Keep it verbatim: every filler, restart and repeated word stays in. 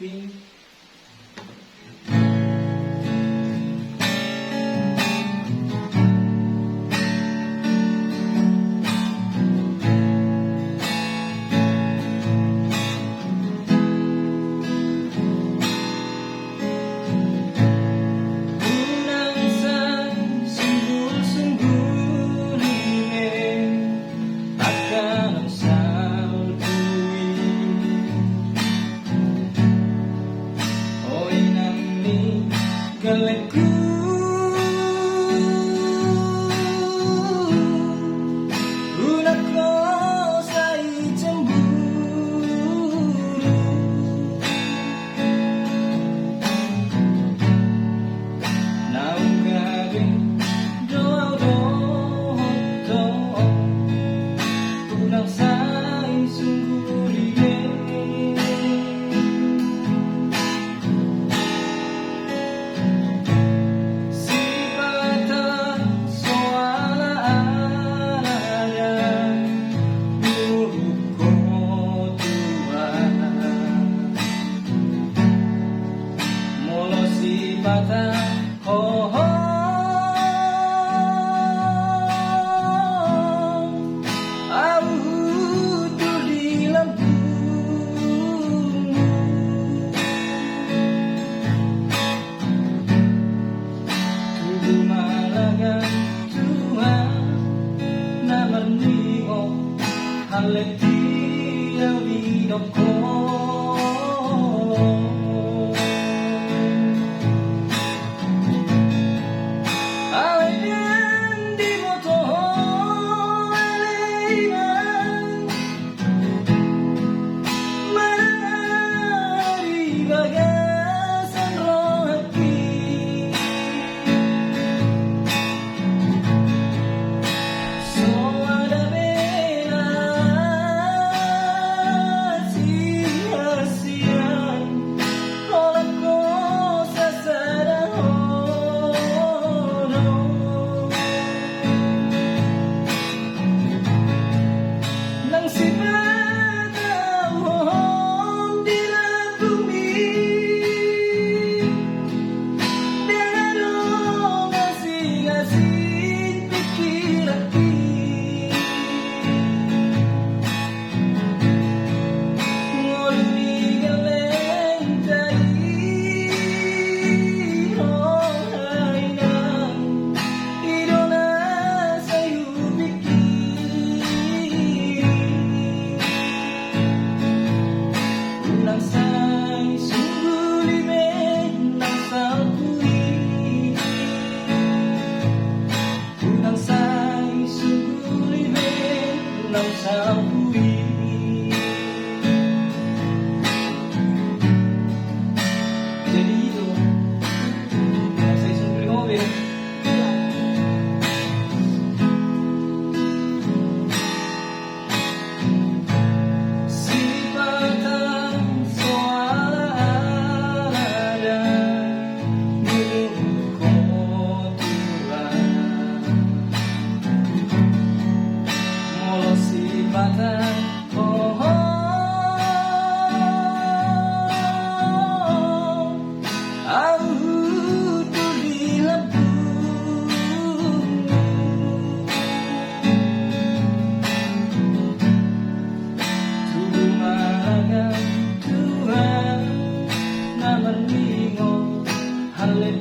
Unang sai sunggul-sunggul i be angka na salpu i. O inang ni gellengku, unang ho sai cemburu. Naung gabe do au dohot ho, unang sai sunggul i be. Sipata so ala-ala nuruk ho tu ahu. Molo sipata ho, ho, au hundul di lambungmu. Tubu ma lagan tu ahu na marningot, halean di au didok ho. Alai ndang diboto ho, alai ma manang di bagasan rohangki. So ada be na sihasian, holan ho sasada ho do. Nang sipata au hohom di lambungmi, ndang adong asi-asi pingkiranki. Ngolu ni gellengta i, ho inang, i do na sai hupingkiri. Unang sai sunggul i be na salpu i. Unang sai sunggul i be na salpu i. Jadi i do, unang sai sunggul i be. Sipata so ala-ala da, nuruk ho tu ahu. Molo sipata ho, ho, au hundul di lambungmu. Tubu ma lagan tu ahu na marningot, halean